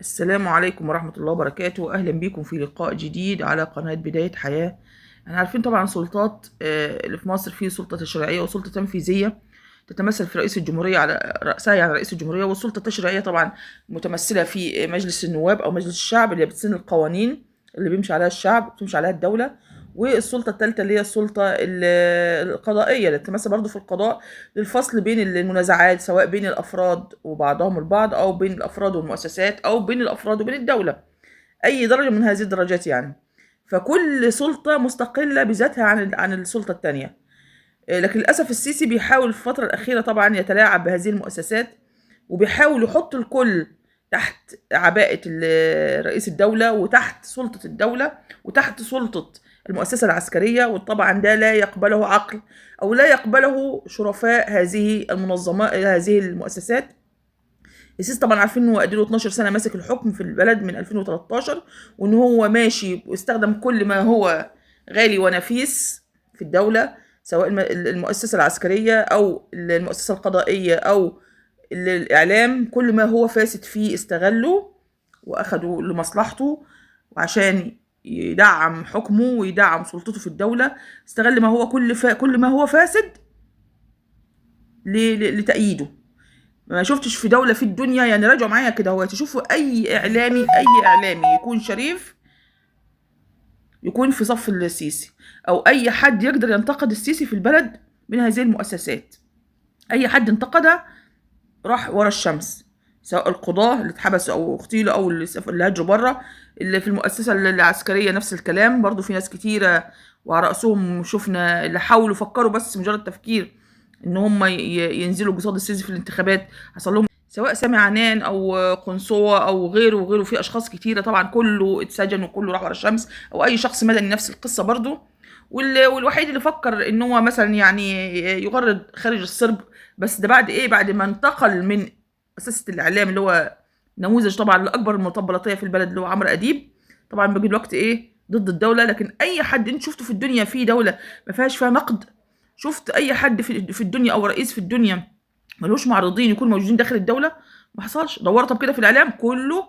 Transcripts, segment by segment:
السلام عليكم ورحمة الله وبركاته. أهلا بيكم في لقاء جديد على قناة بداية حياة. احنا عارفين طبعا سلطات اللي في مصر، في سلطة تشريعية وسلطة تنفيذية تتمثل في رئيس الجمهورية على رأسها، يعني رئيس الجمهورية، والسلطة التشريعية طبعا متمثلة في مجلس النواب أو مجلس الشعب اللي بتسن القوانين اللي بيمشي عليها الشعب بتمشي عليها الدولة، والسلطة الثالثة اللي هي السلطة القضائية اللي تتمثل برضه في القضاء للفصل بين المنازعات، سواء بين الأفراد وبعضهم البعض أو بين الأفراد والمؤسسات أو بين الأفراد وبين الدولة، أي درجة من هذه الدرجات يعني. فكل سلطة مستقلة بذاتها عن السلطة الثانية. لكن للأسف السيسي بيحاول في الفترة الأخيرة طبعا يتلاعب بهذه المؤسسات، وبيحاول يحط الكل تحت عباءة رئيس الدولة وتحت سلطة الدولة وتحت سلطة المؤسسة العسكرية، وطبعا ده لا يقبله عقل أو لا يقبله شرفاء هذه المنظمات هذه المؤسسات. السيسي طبعا عارفين انه اديله 12 سنة ماسك الحكم في البلد من 2013، وان هو ماشي واستخدم كل ما هو غالي ونفيس في الدولة، سواء المؤسسة العسكرية او المؤسسة القضائية او الاعلام، كل ما هو فاسد فيه استغله واخده لمصلحته، وعشان يدعم حكمه ويدعم سلطته في الدولة استغل ما هو كل ما هو فاسد لتأييده. ما شفتش في دولة في الدنيا، يعني راجعوا معايا كده، هو تشوفوا أي إعلامي، أي إعلامي يكون شريف يكون في صف السيسي، أو أي حد يقدر ينتقد السيسي في البلد من هذه المؤسسات، أي حد انتقدها راح ورا الشمس، سواء القضاة اللي اتحبسوا أو اغتيلوا أو اللي هاجروا بره، اللي في المؤسسة العسكرية نفس الكلام برضو، في ناس كتيرة وعلى رأسهم شفنا اللي حاولوا فكروا بس مجرد تفكير ان هم ينزلوا قصاد السيسي في الانتخابات، حصل لهم سواء سامي عنان او قنصوة او غيره وغيره، في اشخاص كتيرة طبعا كله اتسجن وكله راح ورا الشمس، او اي شخص مدني نفس القصة برضو. والوحيد اللي فكر ان هو مثلا يعني يغرد خارج الصرب، بس ده بعد ايه؟ بعد ما انتقل من مؤسسة الاعلام اللي هو نموذج طبعا لاكبر المطبلاتيه في البلد اللي هو عمرو اديب، طبعا بيجي الوقت ايه ضد الدولة. لكن اي حد انت شفته في الدنيا في دولة ما فيهاش فيها نقد، شفت اي حد في الدنيا او رئيس في الدنيا ملوش معارضين يكونوا موجودين داخل الدولة؟ ما حصلش. دورت طب كده في الاعلام كله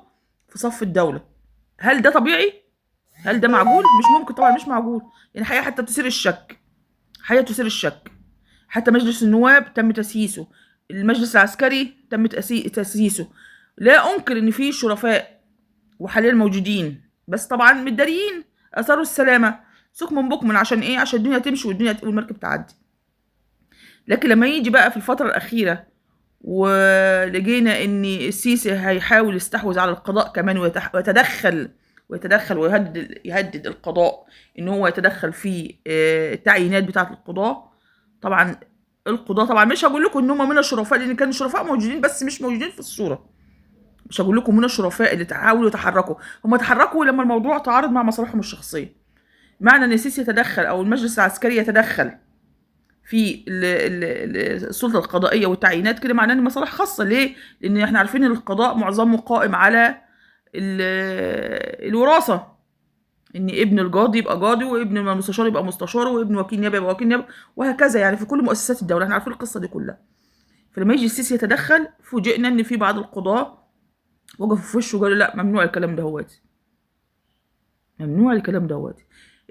في صف الدولة. هل ده طبيعي؟ هل ده معقول؟ مش ممكن طبعا، مش معقول. يعني حقيقة حتى تثير الشك، حقيقة تثير الشك. حتى مجلس النواب تم تسييسه، المجلس العسكري تم تسييسه. لا انكر ان في شرفاء وحاليا موجودين، بس طبعا متداريين، اثروا السلامة سكم بكم، عشان ايه؟ عشان الدنيا تمشي والدنيا والمركب تعدي. لكن لما يجي بقى في الفترة الأخيرة ولقينا إن السيسي هيحاول يستحوذ على القضاء كمان ويتدخل ويهدد، يهدد القضاء إن هو يتدخل في التعيينات بتاعة القضاء. طبعا القضاء طبعا مش هقول لكم إن هم من الشرفاء، لأن كانوا الشرفاء موجودين بس مش موجودين في الصورة. مش هقول لكم من الشرفاء اللي حاولوا يتحركوا، هم تحركوا لما الموضوع تعارض مع مصالحهم الشخصية. معنى إن السيسي يتدخل أو المجلس العسكري يتدخل في السلطة القضائية والتعيينات كده، معناه إن مصالح خاصة. ليه؟ لأن إحنا عارفين إن القضاء معظمه قائم على الوراثة، إن ابن القاضي يبقى قاضي، وابن المستشار يبقى مستشار، وابن وكيل نيابة يبقى وكيل نيابة، وهكذا يعني في كل مؤسسات الدولة. إحنا عارفين القصة دي كلها. فلما يجي السيسي يتدخل، فوجئنا إن في بعض القضاة وقفوا في وشه وقالوا لا، ممنوع الكلام دهوت، ممنوع الكلام دهوت.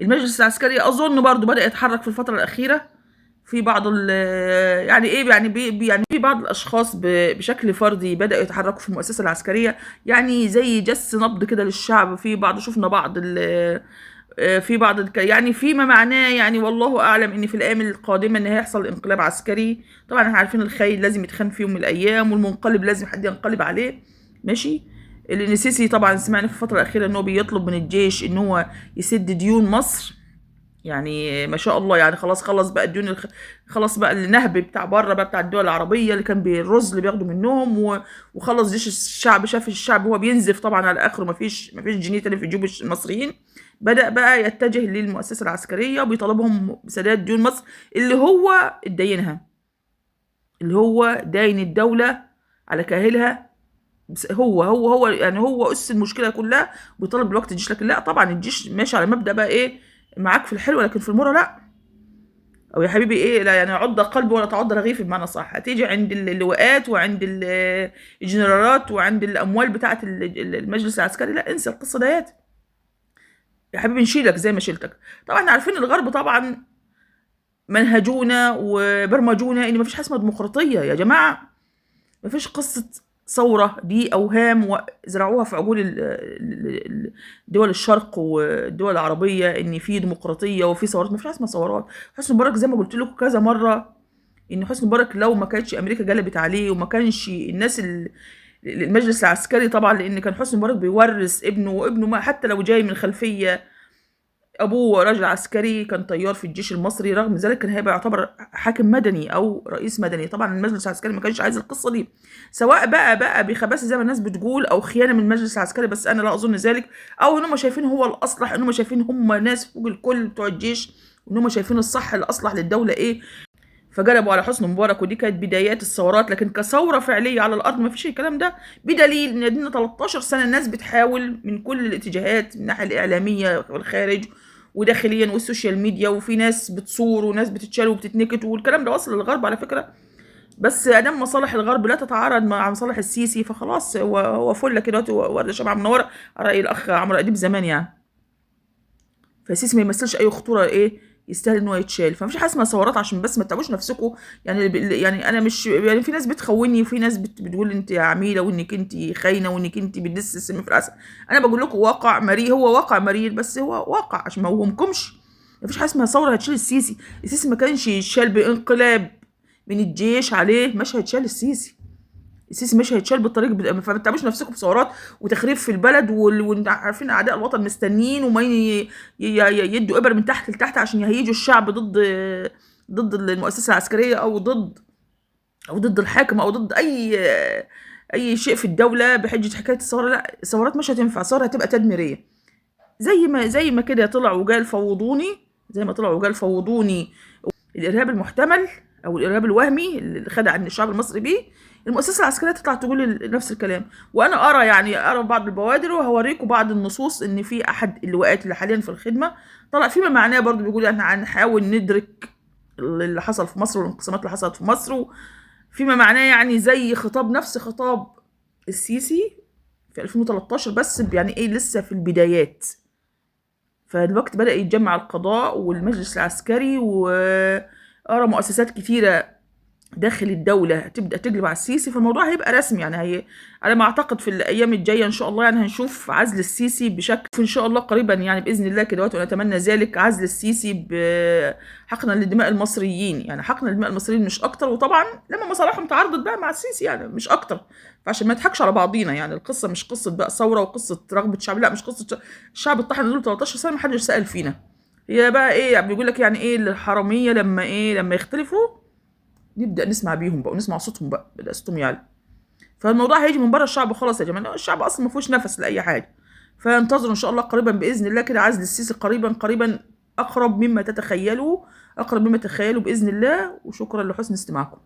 المجلس العسكري أظن برضو بدأ يتحرك في الفترة الأخيرة في بعض ال، يعني إيه، يعني بي، بي، يعني في بعض الأشخاص بشكل فردي بدأوا يتحركوا في المؤسسة العسكرية، يعني زي جس نبض كده للشعب. في بعض، شفنا بعض ال، في بعض يعني فيما معناه، يعني والله أعلم إن في الأيام القادمة إن هيحصل انقلاب عسكري. طبعا إحنا عارفين الخاين لازم يتخان في يوم من الأيام، والمنقلب لازم حد ينقلب عليه، ماشي. لأن السيسي طبعا سمعنا في الفترة الأخيرة إن هو بيطلب من الجيش إن هو يسد ديون مصر، يعني ما شاء الله، يعني خلاص خلص بقى الديون خلص بقى النهب بتاع بره بقى بتاع الدول العربية اللي كان بالرز اللي بياخده منهم، وخلص جيش الشعب، شاف الشعب وهو بينزف طبعا على اخره، مفيش جنيه تاني في جيوب المصريين. بدأ بقى يتجه للمؤسسة العسكرية وبيطالبهم بسداد ديون مصر اللي هو اتدينها، اللي هو داين الدولة على كاهلها، بس هو يعني هو أس المشكلة كلها، وبيطالب بالوقت الجيش. لكن لا طبعا الجيش ماشي على مبدأ بقى ايه، معاك في الحلوة لكن في المرة لا. او يا حبيبي ايه، لا يعني عض قلبي ولا تعض رغيفي بمعنى صح. هتيجي عند اللواءات وعند الجنرالات وعند الاموال بتاعه المجلس العسكري، لا انسى القصة ديت يا حبيبي، نشيلك زي ما شيلتك. طبعا احنا عارفين الغرب طبعا منهجونا وبرمجونا ان مفيش حاجة اسمها ديمقراطية يا جماعة، مفيش قصة ثورة، دي اوهام وزرعوها في عقول دول الشرق والدول العربية ان في ديمقراطية وفي ثورات. مفيش حاجة اسمها ثورات. حسني مبارك زي ما قلت لكم كذا مرة ان حسني مبارك لو ما كانتش امريكا جلبت عليه وما كانش الناس المجلس العسكري طبعا، لان كان حسني مبارك بيورث ابنه، وابنه ما حتى لو جاي من خلفية ابوه راجل عسكري كان طيار في الجيش المصري، رغم ذلك كان هيبقى يعتبر حاكم مدني او رئيس مدني. طبعا المجلس العسكري ما كانش عايز القصة دي، سواء بقى بخباثه زي ما الناس بتقول او خيانة من المجلس العسكري، بس انا لا اظن ذلك، او ان هم شايفين هو الاصلح، ان هم شايفين هم ناس فوق الكل بتوع الجيش، وان هم شايفين الصح الاصلح للدولة ايه، فجلبوا على حسني مبارك. ودي كانت بدايات الثورات، لكن كثوره فعليه على الارض ما فيش الكلام ده، بدليل ان ادينا 13 سنة الناس بتحاول من كل الاتجاهات، من الناحية الاعلامية والخارج وداخليا وال social media، وفي ناس بتصور وناس بتتشال وبتتنكت، والكلام ده وصل للغرب على فكرة. بس ادام مصالح الغرب لا تتعارض مع مصالح السيسي فخلاص هو فله كده ورده شمعة منورة، راي الاخ عمرو اديب زمان يعني. فالسيسي ما يمثلش اي خطورة ايه يستاهل ان هو يتشال. فمفيش حاجة اسمها ثورات عشان بس ما تتعبوش نفسكم يعني. يعني انا مش يعني في ناس بتخوني وفي ناس بتقول انت عميله وانك انت خاينه وانك انت بتدس السم في العسل. انا بقول لكم واقع مرير، هو واقع مرير بس هو واقع عشان ما اوهمكمش. مفيش حاجة اسمها ثورة هتشيل السيسي. السيسي ما كانش يتشال بانقلاب من الجيش عليه، مش هيتشال السيسي. السيسي مش هيتشال بالطريق. فما تتعبوش نفسكم بثورات وتخريب في البلد، وعارفين اعداء الوطن مستنيين وما يدوا ابر من تحت لتحت عشان يهيجوا الشعب ضد المؤسسة العسكرية او ضد الحاكم او ضد اي شيء في الدولة بحجة حكاية الثورة. لا، الثورات مش هتنفع، الثورة هتبقى تدميريه. زي ما كده طلع وقال فوضوني، زي ما طلع وقال فوضوني الارهاب المحتمل او الارهاب الوهمي اللي خدع ان الشعب المصري بيه، المؤسسة العسكرية تطلع تقول نفس الكلام. وانا ارى يعني ارى بعض البوادر وهوريكم بعض النصوص ان في احد اللواءات اللي حاليا في الخدمة طلع فيما معناه برضو بيقول احنا هنحاول ندرك اللي حصل في مصر والانقسامات اللي حصلت في مصر، فيما معناه يعني زي خطاب نفس خطاب السيسي في 2013، بس يعني ايه لسه في البدايات. فالوقت بدأ يتجمع القضاء والمجلس العسكري، وارى مؤسسات كتيرة داخل الدولة تبدأ تجلب على السيسي، فالموضوع هيبقى رسمي يعني. هي على ما اعتقد في الايام الجاية ان شاء الله يعني هنشوف عزل السيسي بشكل ان شاء الله قريبا يعني باذن الله كده، ونتمنى ذلك. عزل السيسي بحقنا لدماء المصريين، يعني حقنا لدماء المصريين مش اكتر. وطبعا لما مصالحهم تعارضت بقى مع السيسي يعني مش اكتر، فعشان ما نضحكش على بعضينا يعني. القصة مش قصة بقى ثورة وقصة رغبة شعب، لا مش قصة الشعب اتطحن دول 13 سنة ما حدش سأل فينا. هي بقى ايه بيقول لك يعني ايه الحرامية لما ايه لما يختلفوا نبدا نسمع بيهم بقى ونسمع صوتهم بقى، بدا صوتهم يعلى. فالموضوع هيجي من بره الشعب خلاص يا جماعة، الشعب اصلا ما فيهوش نفس لاي حاجة. فانتظروا ان شاء الله قريبا باذن الله كده عزل السيسي قريبا قريبا، اقرب مما تتخيلوا، اقرب مما تتخيلوا باذن الله. وشكرا لحسن استماعكم.